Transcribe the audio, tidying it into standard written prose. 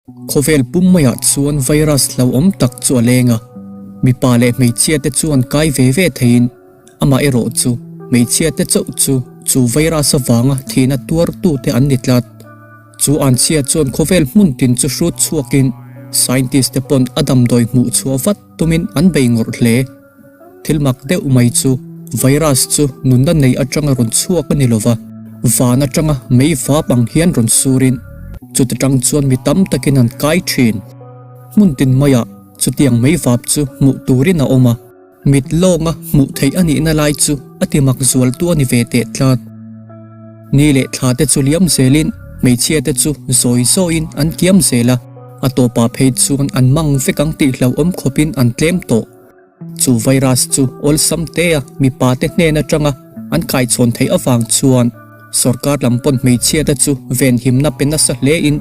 Khawvel pum maiah chuan virus hlauhawm tak chu a leng a, mipa leh hmeichhia te chuan kai ve ve theiin amah erawh chu hmeichhia te chauh chu chu virus avanga thihna tuartute an ni tlat. Chu anchhia chuan khawvel hmun tin chu hrut chhuakin scientist te pawn a damdawi hmuh chhuah vat tumin an bei ngawrh hle. Thil mak deuh mai chu virus chu nunna nei atanga rawn chhuak a ni lova, van atanga mei vap ang hian rawn surin chuta tang chuan mi tam takin an kai thin. Hmun tin maiah chutiang mei vap chu hmuh turin a awm a, mit lawnga hmuh theih a nihna lai chu a ti mak zualtu a ni ve teh tlat. Ni leh thla te chu liam zelin hmeichhia te chu zawi zawiin an kiam zel a, a tawpah phei chuan an mang vek ang tih hlauhawm khawpin an tlem tawh. Chu virus chu awlsam tea mipa te hnen atanga an kaichhawn theih avang chuan sorkar lam pawn hmeichhia te chu venhimna pe nasa hle in.